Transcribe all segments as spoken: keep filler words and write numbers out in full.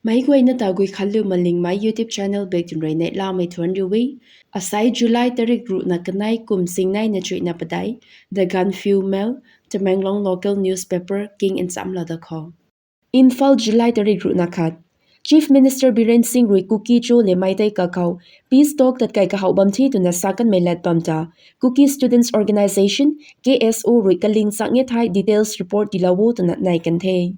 Meic guayna ta Guikhanliu Malingmei YouTube channel bak tun rui neihlamei thuanc riu e. Asai July tarik ruhna kanei kum singneina chuihna padeih, The Gaanphiu Mail, Tamenglong local newspaper king nchamlou da khou. Imphal, July tarik ruhna khat. Chief Minister Biren Singh rui Kuki-Zo le Meitei kakhou peace talk tatkai kahaw bam the twna sa kanmei lat bam ta, Kuki Students Organisation, K S O rui kaling chang e thei details report tiilou o twna nai kan the.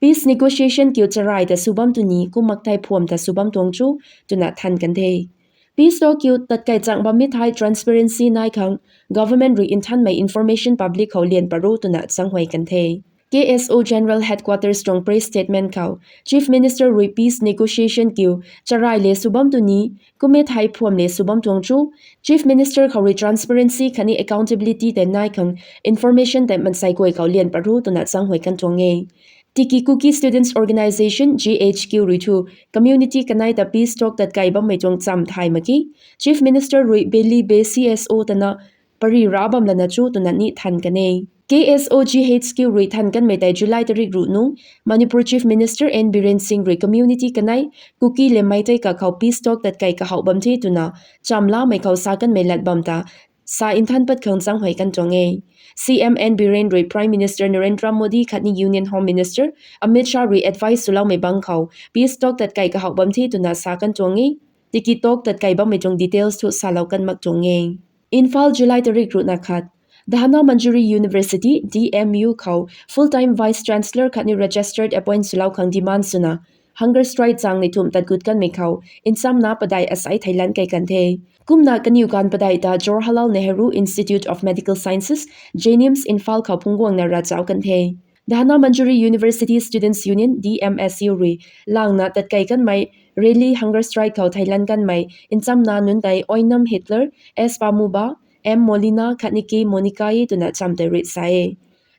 Peace negotiation kiu charai ta sw bam tw ni, kum mak thei phuam ta sw bam tuang cho twna than kan the. Peace talk kiu tatkai chang bam e thei transparency nai khang, government rui nthanmei information public khou lian pat ro twna changhuay kan the. K S O General Headquarters tuang press statement khou, Chief Minister rui peace negotiation kiu charai le sw bam tw ni, kum e thei phuam le sw bam tuang cho, Chief Minister khou rui transparency khatni accountability tei nai khang, information tei mansei guay khou lian pat ro twna changhuay kan tuang e. Tiki Kuki Students Organisation, G H Q rui thu, community kanei ta peace talk tatkai bammei tuang cham thay mak ge. Chief Minister rui Beli Bay C S O tana pari ra bam lana cho twna ni than kan e. K S O G H Q rui than kanmei tei July tarik ruh nung, Manipur Chief Minister N Biren Singh rui community kanei, Kuki le Meitei kakhou peace talk tatkai kahaw bam the twna, chamlamei khou sa kanmei lat bam ta, sa nthan pat khang changhuay kan tuang e. C M N Biren rui Prime Minister Narendra Modi khatni Union Home Minister Amit Shah rui advice swloumei bang khou peace talk tatkai kahaw bam the twna sa kan tuang e. Tiki talk tatkai bammei tuang details thu salou kan mak tuang e. Imphal, July tarik ruhna khat. Dhanamanjuri University, D M U khou full-time Vice Chancellor khatni registered appoint swlou khang demand swna, hunger strike chang ni thumh tat gut kanmei khou nchamna padeih asai theilanc kai kan the. Kumna kaniw ganv padeih ta Jawaharlal Nehru Institute of Medical Sciences, JNIMS Imphal khou phungcguangna ravchau kan the. Dhanamanjuri University Students Union, D M S U rui langna tatkai kanmei rally hunger strike khou theilanc kanmei nchamna nunc tei Oinam Hitler, S Pamuba, M Molina khatni K Monika e twna cham tei rui sa e.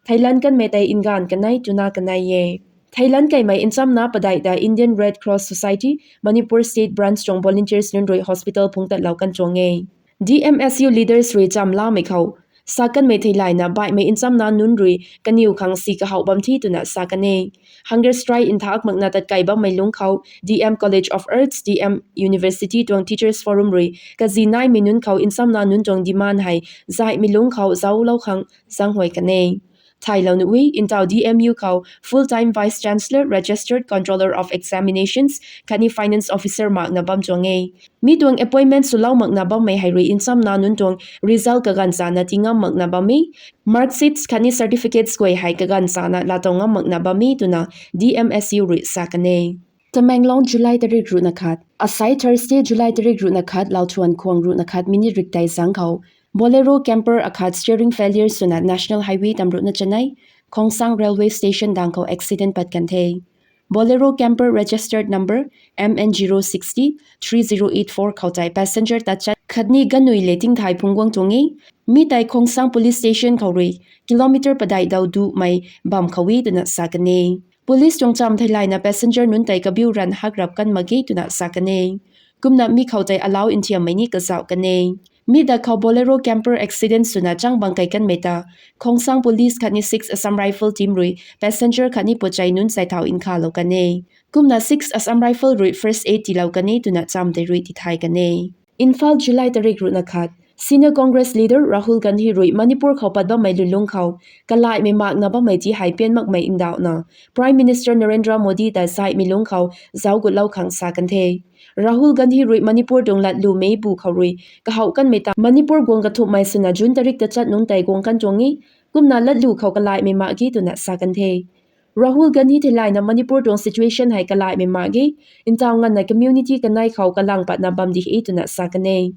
Theilanc kanmei tei nganv kanei twna kanei e. Theilanc kaimei nchamna padeih ta Indian Red Cross Society, Manipur State Branch tuang volunteers nunc rui hospital phungc tatlou kan tuang e. D M S U leaders rui chamlamei khou sa kanmei theilayna baihmei nchamna nunc rui kaniw khang si kahaw bam the twna sa kan e. Hunger strike nthak makna tatkai bammei lungc khou D M College of Arts, D M University tuang Teachers Forum rui kazi naimei nunc khou nchamna nunc tuang demand hei zaihmei lungc khou zauclou khang changhuay kan e. Thaylou nuh e, ntaw D M U khou full-time Vice Chancellor, Registered Controller of Examinations khatni Finance Officer makna bam tuang e. Mi tuang appointment swlou makna bammei hei rui nchamna nunc tuang result kaganv chana tii ngam makna bam e, marksheets khatni certificates guay hei kaganv chana laatow ngam makna bam e twna D M S U rui sa kan e. Tamenglong, July tarik ruhna khat. Asai Thursday, July tarik ruhna khat, lauthuan khwang ruhna khat minute rik tei zang khou Bolero camper akhat steering failure swna National Highway tam ruhna chanei Khongsang Railway Station dang khou accident pat kan the. Bolero camper registered number M N zero six three zero eight four khou tei passenger tachat khatni ganvnui le tingthai phungcguang tuang e. Mi tei Khongsang Police Station khou rui kilometer padeih daw dumei bam khou e twna sa kan e. Police tuang cham theilayna passenger nunc tei kabiu ranv hak rap kan mak ge twna sa kan e. Kumna mi khou tei alau nthiammei ni kazauh kan e. Mi dat khou Bolero camper accident swna chang bang kai kanmei ta Khongsang Police khatni Six Assam Rifle team rui passenger khatni puchei nunc chai thau nkhalou kan e. Kumna Six Assam Rifle rui first aid tiilou kan e twna cham tei rui tithay kan e. Imphal, July tarik ruhna khat. Senior Congress leader Rahul Gandhi rui Manipur khou pat bammei lulung khou kalaihmei makna bammei ti hei pian makmei ndauhna Prime Minister Narendra Modi ta zaihmei lungc khou zauc gutlou khang sa kan the. Rahul Gandhi rui Manipur tuang latlu meibu khou rui kahaw kanmei ta Manipur guang kathumhmei swna June tarik tachat nungc tei guang kan tuang e. Kumna latlu khou kalaihmei mak ge twna sa kan the. Rahul Gandhi theilayna Manipur tuang situation hei kalaihmei mak ge, ntaw nganvna community kanei khou kalang patna bam di e twna sa kan e.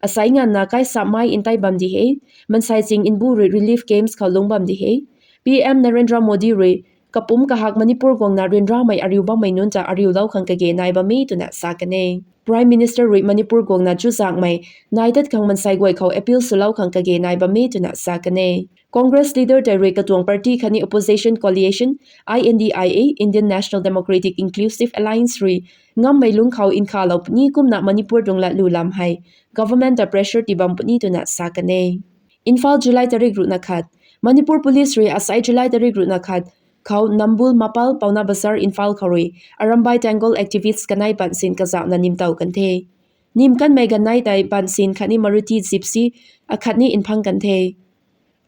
Asai nganvna kaisapmei ntei bam di e, mansei ching mbu rui relief camps khou lungc bam di e. P M Narendra Modi rui kapumc kahak Manipur guangna ryanramei ariu bammei nunc ta ariulou khang kage nai bam e twna sa kan e. Prime Minister rui Manipur guangna chuzaenghmei nai dat khang mansei guay khou appeal swlou khang kage nai bam e twna sa kan e. Congress leader tei rui katuang party khatni opposition coalition, I N D I A, Indian National Democratic Inclusive Alliance rui ngammei lungc khou nkhalou puni kumna Manipur tuang latlu lam hei government ta pressure tii bam puni twna sa kan e. Imphal, July tarik ruhna khat. Manipur Police rui asai July tarik ruhna khat khou Nambul Mapal Paona Bazar Imphal khou rui Arambai Tenggol activist kanei bansin kazauhna nim tow kan the. Nim kanmei ganei tei bansin khatni Maruti Gypsy akhatni nphang kan the.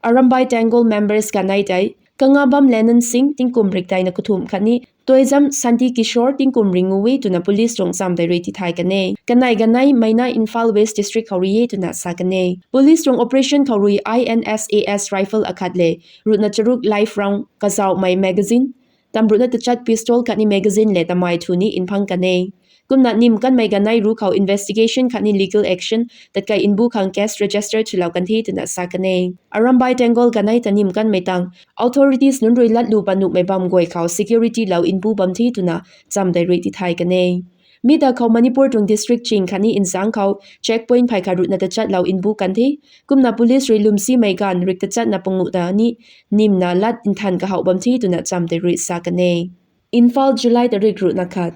Arambai Tenggol members ganei tei Kangabam Lenon Singh tingkum rikdeina kathumh khatni Toijam Santi Kishore tingkum ringu e twna police tuang cham tei rui tithay kan e. Kanei ganei meina Imphal West District khou rui e twna sa kan e. Police tuang operation khou rui I N S A S rifle akhat le ruhna charuk live round, kazauhmei magazine, tamruhna tachat pistol khatni magazine le tamei thu ni nphang kan e. Kumna nim kanmei ganei ruc khou investigation khatni legal action tatkai mbu khang case register swlou kan the twna sa kan e. Arambai Tenggol ganei ta nim kanmei tang authorities nunc rui latlu pat nuhmei bam guay khou security lou mbu bam the twna cham tei rui tithay kan e. Mi ta khou Manipur tuang district ching khatni nzang khou checkpoint phey khat ruhna tachatlou mbu kan the. Kumna police rui lwmsimei ganv rik tachatna panguh ta ni nimna lat nthan kahouh bam the twna cham tei rui sa kan e. Imphal, July tarik ruhna khat.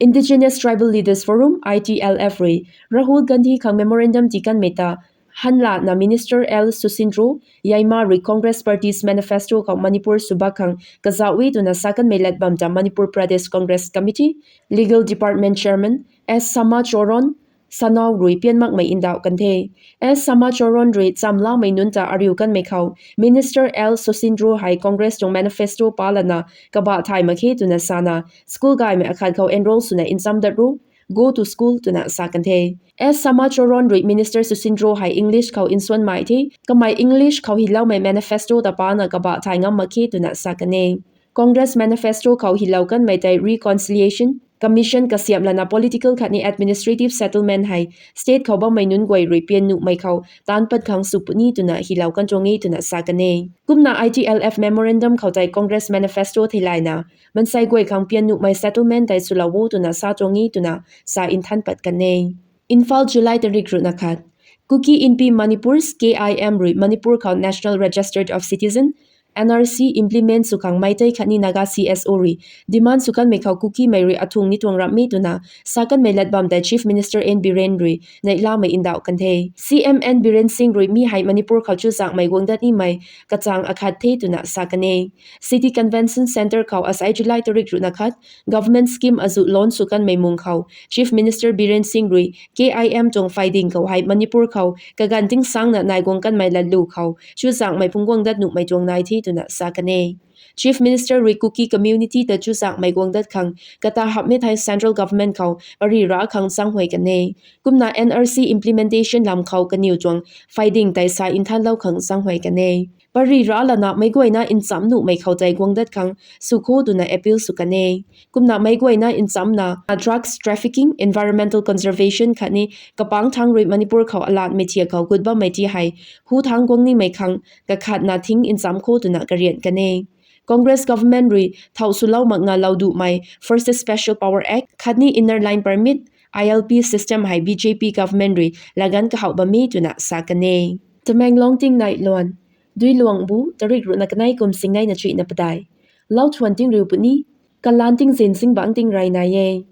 Indigenous Tribal Leaders Forum, I T L F rui Rahul Gandhi khang memorandum tii kanmei ta hanlana Minister L Susindro Yaima rui Congress Party's manifesto khou Manipur swbak khang kazauh e twna sa kanmei lat bam ta Manipur Pradesh Congress Committee, Legal Department Chairman S Samachoron Sanao rui pian makmei ndauh kan the. S Samachoron rui chamlamei nunc ta ariu kanmei khou Minister L Susindro hei Congress tuang manifesto palana kabah thay mak khe twna sana, school gaymei akhat khou enroll swna ncham dat ru, go to school twna sa kan the. S Samachoron rui Minister Susindro hei English khou nsuanmei the, kamei English khou hyloumei manifesto ta pana kabah thay ngam mak khe twna sa kan e. Congress manifesto khou hylou kanmei tei Reconciliation Commission kasiamhlana political khatni administrative settlement hei state khou bammei nunc guay rui pian nuhmei khou taanc pat khang sw puni twna hylou kan tuang e twna sa kan e. Kumna I T L F memorandum khou tei Congress manifesto theilayna mansei guay khang pian nuhmei settlement tei swlou o twna sa tuang e twna sa nthan pat kan e. Imphal, July tarik ruhna khat. Kuki Inpi Manipur's K I M rui Manipur khou National Register of Citizen, N R C implement sw khang Meitei khatni Naga C S O rui demand sw kanmei khou Kukimei rui athung ni tuang ramh e twna sa kanmei lat bam tei Chief Minister N Biren rui neihlamei ndauh kan the. C M N Biren Singh rui mi hei Manipur khou chuzaenghmei guang dat nimei kachang akhat the twna sa kan e. City Convention Centre khou asai July tarik ruhna khat government scheme azuh launch sw kanmei mung khou Chief Minister Biren Singh rui K I M tuang phaiding khou hei Manipur khou kaganv tingsangna nai guang kanmei latlu khou chuzaenghmei phungc guang dat nuhmei tuang nai the twna sa kan e. Chief Minister rui Kuki community ta chuzaenghmei guang dat khang kata hapmei thei central government khou pary ra khang changhuay kan e. Kumna N R C implementation lam khou kaniw tuang phaiding tei sa nthanlou khang changhuay kan e. Pary ra lana meic guayna ncham nuhmei khou tei guang dat khang sw kho twna appeal sw kan e. Kumna meic guayna nchamna drugs trafficking, environmental conservation khatni kapangc thangc rui Manipur khou alatmei thiak khou gut bammei ti hei hu thangc guang nimei khang kakhatna thing ncham kho twna karian kan e. Congress government rui thau swlou makna lou duhmei Forces Special Power Act khatni Inner Line Permit, I L P system hei B J P government rui laganv kahouh bam e twna sa kan e. Tamenglong tingnai luan. Duiluangbu tarik ruhna kanei kum singneina chuihna padeih. Lou thuan tingriu puni, kalaan tingzin zingbangc tingrey nai e.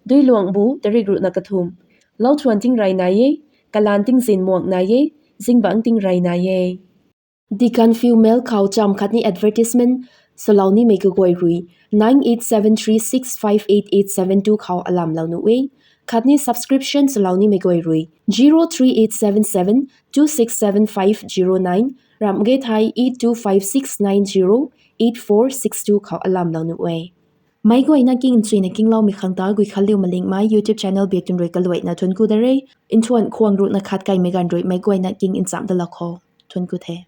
Duiluangbu tarik ruhna kathumh. Lou thuan tingrey nai e, kalaan tingzin muang nai e, zingbangc tingrey nai e. Dikanfiu Mail khou cham khatni advertisement swlou nimei kaguay rui nine eight seven three six five eight eight seven two khou alamlou nuh e. Khatni subscription swlou nimei guay rui zero three eight seven seven two six seven five zero nine, ramh ge thei eight two five six nine zero eight four six two khou alamlou nuh e. Meic guayna king nchuina kingloumei khang ta Guikhanliu Malingmei YouTube channel biak tun rui kaluaina thuanc ku da re. Nthuan khwang ruhna khat kaimei ganv rui meic guayna king ncham dalou kho. Thuanc ku the.